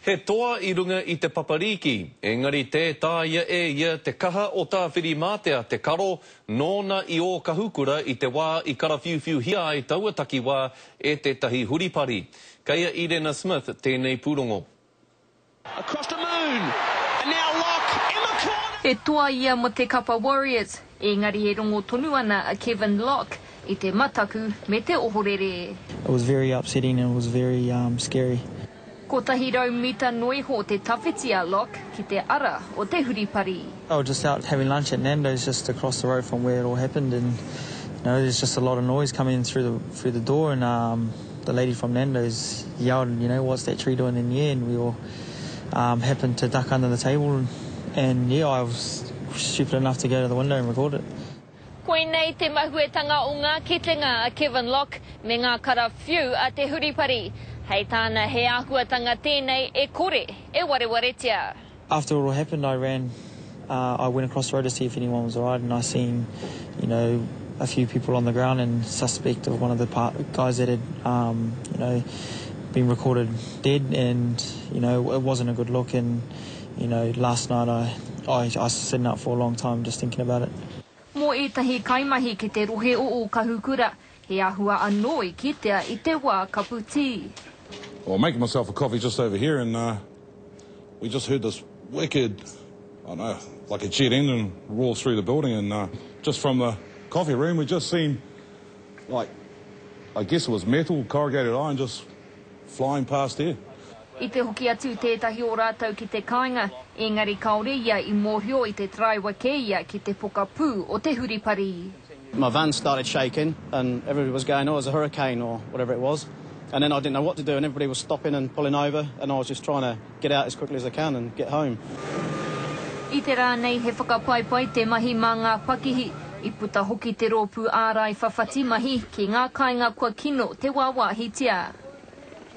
He toa i runga i te paparīki, engari tē taea e ia te kaha o Tāwhirimātea te karo, nōna i Ōkahukura i te wā i karawhiuwhiuhia ai taua takiwā e tētahi huripari. Kei a Irena Smith tēnei pūrongo. Across to Moon, and now Locke in the corner! He toa ia mō te kapa Warriors, engari e rongo tonu ana a Kevin Locke i te mataku me te ohorere. It was very upsetting and it was very scary. 100 mita noa iho te tawhiti a Locke ki te ara o te huripari. I was just out having lunch at Nando's just across the road from where it all happened and you know there's just a lot of noise coming through the through the door and um the lady from Nando's yelled you know what's that tree doing in the air and we all um happened to duck under the table and, and yeah I was stupid enough to go to the window and record it. Koinei te mahuetanga o ngā kitenga a Kevin Locke me ngā karawhiu a Te Huripari. Hei tāna he āhuatanga tēnei e kore e warewaretia. After it all happened I ran, uh, I went across the road to see if anyone was alright and I seen, you know, a few people on the ground and suspect of one of the part, guys that had, um, you know, been recorded dead and, you know, it wasn't a good look and, you know, last night I, I, I was sitting up for a long time just thinking about it. Mō ētahi kaimahi ki te rohe o Ōkahukura, he āhua anō i kitea i te wā kapu tī. Well, I'm making myself a coffee just over here and uh, we just heard this wicked, I don't know, like a jet engine roar through the building and uh, just from the coffee room we just seen like, I guess it was metal, corrugated iron just flying past there. I te hoki atu tētahi o rātou ki te kāinga, engari kāore ia i mōhio i te taraiwa kē ia ki te pokapū o te huripari. My van started shaking and everybody was going, oh, it's a hurricane or whatever it was. And then I didn't know what to do and everybody was stopping and pulling over and I was just trying to get out as quickly as I can and get home. I te rā nei he whakapaipai te mahi mā ngā pakihi, i puta hoki te rōpū ārai whawhati mahi ki ngā kāinga kua kino te wāwāhitia.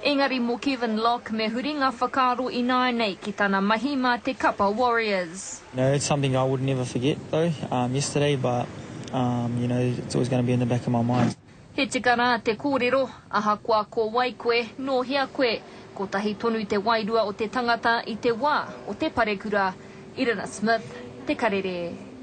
Engari mō Kevin Locke me huri ngā whakaaro ināianei ki tana mahi mā te kapa Warriors. You know, it's something I would never forget though, um, yesterday, but um, you know, it's always going to be in the back of my mind. He tika rā te kōrero, ahakoa ko wai koe, nō hea koe, kotahi tonu te wairua o te tangata i te wā o te parekura. Irina Smith, Te Karere.